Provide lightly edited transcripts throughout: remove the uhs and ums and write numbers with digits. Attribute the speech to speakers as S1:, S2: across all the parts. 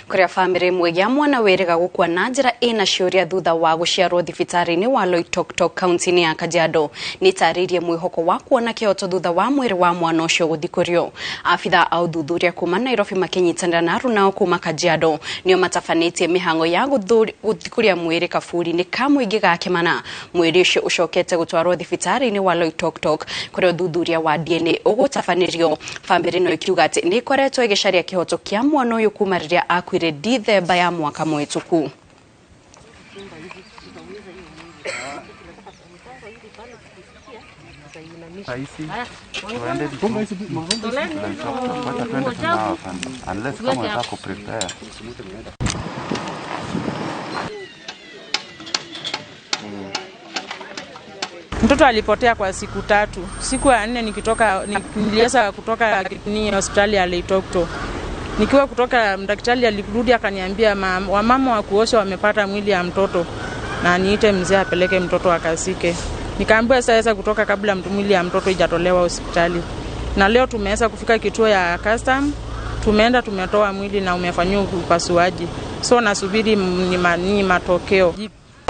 S1: Kuria famĩlĩ ĩmwe ya mwana wĩrĩga gũkua na njĩra ĩna ciũria thutha wa gũciarwo thibitarĩ-inĩ wa Loitoktok kaunti-inĩ ya Kajiado nĩtarĩirie mwĩhoko wa kuona kĩhoto thutha wa mwĩrĩ wa mwana ũcio gũthikũrio. Abithaa a ũthuthuria kuma Nairobi makĩnyitanĩra na arunao kuma Kajiado nĩo matabanĩtie mĩhang'o ya gũthikũria mwĩrĩ kaburi-inĩ ka mũingĩ ga Kĩmana. Mwĩrĩ ũcio ũcokete gũtwarwo thibitarĩ-inĩ wa Loitoktok kũrĩa ũthuthuria wa DNA ũgũtabanĩrio. Famĩlĩ ĩno ĩkiuga atĩ nĩ ĩkoretwo ĩgĩcaria kĩhoto kĩa mwana ũyũ kuma rĩrĩa akuire Dithemba ya mwaka mũhĩtũku.
S2: Mtoto alipotea kwa siku 3. Siku ya 4 nikitoka, niliweza kutoka ni hospitali ya Loitoktok. Nikiwa kutoka, daktari alirudi akaniambia wamama wa kuosha wamepata mwili ya mtoto na niite mzee apeleke mtoto akasike. Nikaambiwa sasa kutoka kabla mwili ya mtoto ijatolewa hospitali. Na leo tumeweza kufika kituo ya custom, tumeenda tumetoa mwili na umefanyiwa upasuaji. So nasubiri ni matokeo.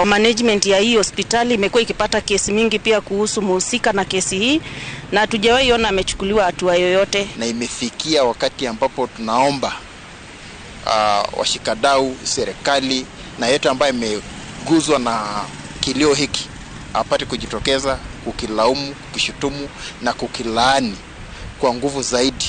S3: Management ya hii hospitali imekuwa ikipata kesi mingi pia kuhusu mhusika na kesi hii, na hatujawahi ona amechukuliwa hatua yoyote.
S4: Na imefikia wakati ambapo tunaomba washikadau, serikali na yeyote ambaye ameguzwa na kilio hiki apate kujitokeza kukilaumu, kukishutumu na kukilaani kwa nguvu zaidi.